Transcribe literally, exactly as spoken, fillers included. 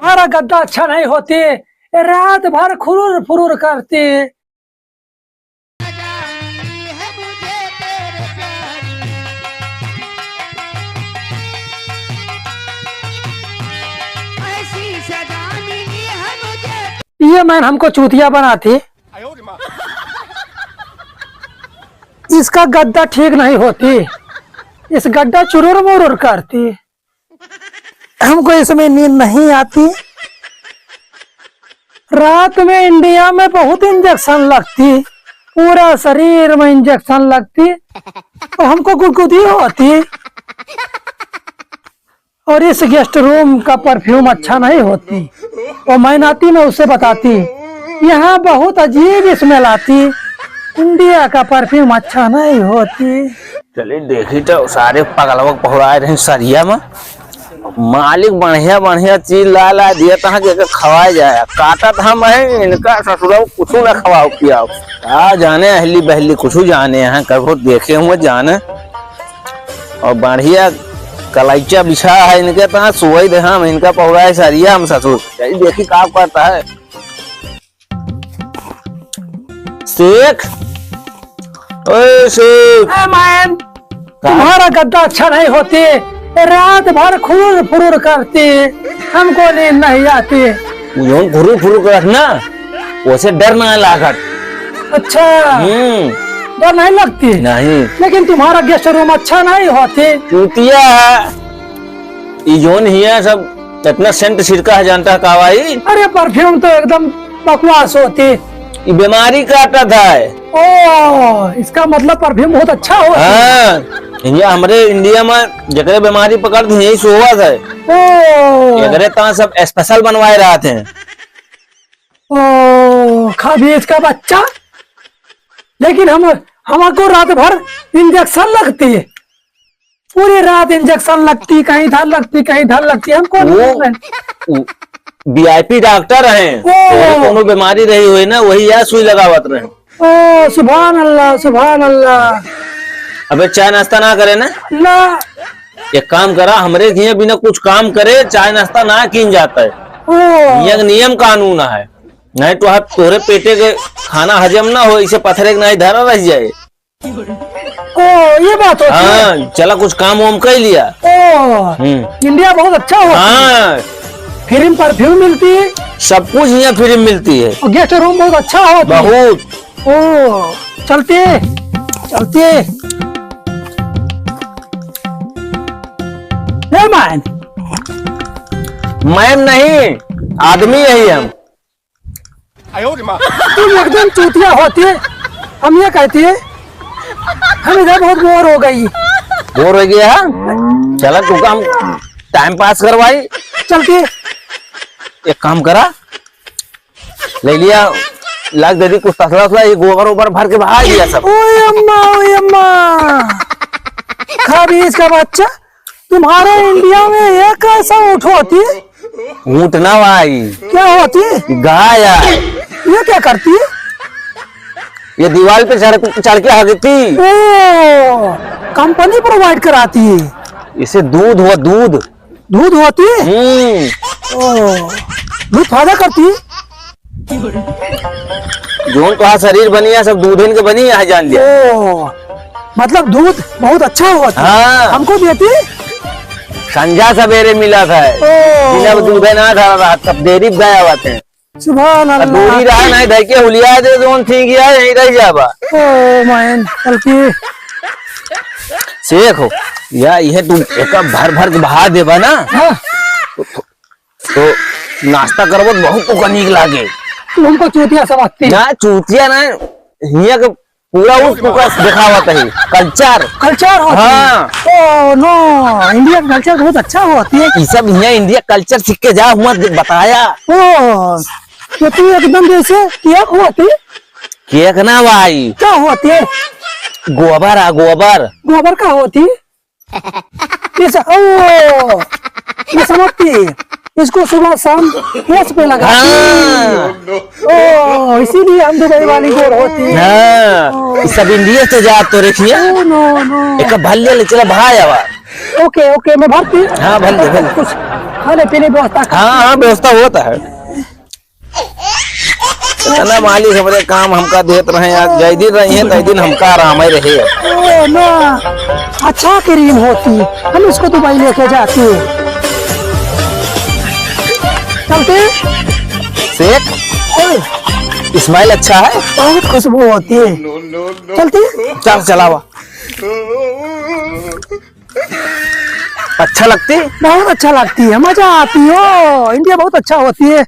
हमारा गद्दा अच्छा नहीं होती, रात भर खुरुर फुरुर करती। ये मैन हमको चूतिया बनाती। इसका गद्दा ठीक नहीं होती, इस गद्दा चुरुर मुरुर करती। हमको इसमें नींद नहीं आती। रात में इंडिया में बहुत इंजेक्शन लगती, पूरा शरीर में इंजेक्शन लगती और हमको गुदगुदी होती। और इस गेस्ट रूम का परफ्यूम अच्छा नहीं होती। वो मैन आती, मैं उसे बताती, यहाँ बहुत अजीब स्मेल आती, इंडिया का परफ्यूम अच्छा नहीं होती। चलिए देखी तो सारे पगलवा पहुराए रहे सरिया में। मालिक बढ़िया बढ़िया चीज ला ला दिया तहाँ के खवाए जाए, काटत हम हैं, इनका ससुरा कुछ ना खवाओ पियाओ। का जाने अहली बहली कुछ जाने हैं, कबो देखे हुए जाने। और बढ़िया कलैचा बिछा है इनके पास, सोई दे हम, इनका पहुरा है सरिया हम ससुर। चलिए देखी का करता है। शेख, ओए शेख। ए मैन, का? तुम्हारा गद्दा अच्छा नहीं होती, रात भर खुरुर फुरुर करती, हमको नींद नहीं आती। वो जौन फुरुर फुरुर करत ना, वैसे डर ना लागत। अच्छा। हम्म। डर नहीं लगती? नहीं। लेकिन तुम्हारा गेस्ट रूम अच्छा नहीं होती। चूतिया है। ई जौन हिया सब इतना सेंट छिड़का है, जानता है का भाई? अरे परफ्यूम तो एकदम बकवास होती। ई बीमारी काटत है। ओ, इसका मतलब परफ्यूम बहुत अच्छा होता है। हाँ, ये हमरे इंडिया में जकरे बीमारी पकड़ती है, यही सोवत है। ओ। एकरे ता सब स्पेशल बनवाए रहत हैं। ओ, खबीज का बच्चा, लेकिन हम, हमको रात भर इंजेक्शन लगती है, पूरी रात इंजेक्शन लगती, कहीं धर लगती, कहीं धर लगती, हमको नहीं वो, लगता। वो वीआईपी डॉक्टर हैं, ओ। तो कोनो बीमारी रही हुई ना, वही यह सुई लगावत रहे। ओ, सुभान अल्लाह, सुभान अल्लाह। अबे चाय नाश्ता ना करे ना? ना। एक काम करा, हमरे हियाँ बिना कुछ काम करे चाय नाश्ता ना कीन जाता है। ओ। हियाँ के नियम कानून है, नहीं तो हाथ तोहरे पेटे के खाना हजम ना हो, इसे पथरे के नहीं धरा रह जाए। ओ, ये बात होती है। हाँ, चला कुछ काम वाम कर लिया। ओ, हम्म। इंडिया बहुत अच्छा होता है। हाँ। फ्री में परफ्यूम मिलती है। सब कुछ यहाँ फ्री में मिलती है। और गेस्ट रूम बहुत अच्छा होता है। बहुत। ओ, चलते, चलते। ए मैन। मैन नहीं, आदमी यही हम। तुम एकदम चूतिया होती है। हम ये कहती है, हम इधर बहुत बोर हो गई। बोर हो गया है? चला तू काम टाइम पास करवाई। चलती है। एक काम करा, ले लिया, लाग दे दी कुछ तसला उसला, ये गोबर ओबर भर के बहा दिया सब। ओए अम्मा, ओए अम्मा, खबीज का बच्चा, तुम्हारे इंडिया में ये कैसा ऊँट होती है? ऊँट ना भाई। क्या होती है? गाय है। ये क्या करती है? ये दीवार पे चढ़, चढ़ के हगती। ओ, कंपनी प्रोवाइड कराती है। इसे दूध हुआ, दूध। दूध होती? हम्म। ओ, दूध फायदा करती? जौन तोहार शरीर बनी है, सब दूधन के बनी है, जान लिया। ओ, मतलब दूध बहुत अच्छा होता है। हाँ। हमको देती? संझा सवेरे मिला था। ओ। बिना दूधे ना धरा रहा, सब डेयरी पे गया बात है। सुभान अब अल्लाह। दूरी रहा नहीं, धर के हुलिया दे, जौन थी गया, यहीं रह जाबा। ओ, मैन, गलती। शेख हो, या, यह तू एक भर भर के बहा देबा ना। हाँ। तो, तो नाश्ता करबो तो बहुत ओका नीक लागे। तू हमको चूतिया समझती? ना, चूतिया ना, हिया के पूरा उ, उ का दिखावत है, कल्चर। कल्चर होती है? हाँ। ओ, नो, इंडिया का कल्चर बहुत अच्छा होती है। ई सब हिया इंडिया कल्चर सीख के जा, हुआ दे-, बताया। ओ, तो तू एकदम जैसे केक होती? केक ना भाई। क्या होती है? गोबर आ, गोबर। गोबर का होती? ये स-, ओ, ये समझती है। इसको सुबह शाम फेस पे लगाती है। हाँ। ओ, इसीलिए हम दुबई वाली गोर होती है। हाँ, ओ। ये सब इंडिया से जात तो रखिए। ओ, नो, नो। एक भर ले, ले, चला भाई आवा। ओके, ओके, मैं भरती। हाँ, भर ले, भर ले। कुछ खाने पीने व्यवस्था कर। हाँ, हाँ, व्यवस्था होता है। इतना मालिक हमरे काम हमका देत रहे, आज जय दिन रही है, तय दिन हमका आराम ही रहे। ओ ना, अच्छा क्रीम होती, हम इसको दुबई लेके जाते। चलते। शेख, ओए। स्माइल अच्छा है। बहुत खुशबू होती है। चलते। चल, चलावा। अच्छा लगती? बहुत अच्छा लगती है, मजा आती हो। इंडिया बहुत अच्छा होती है।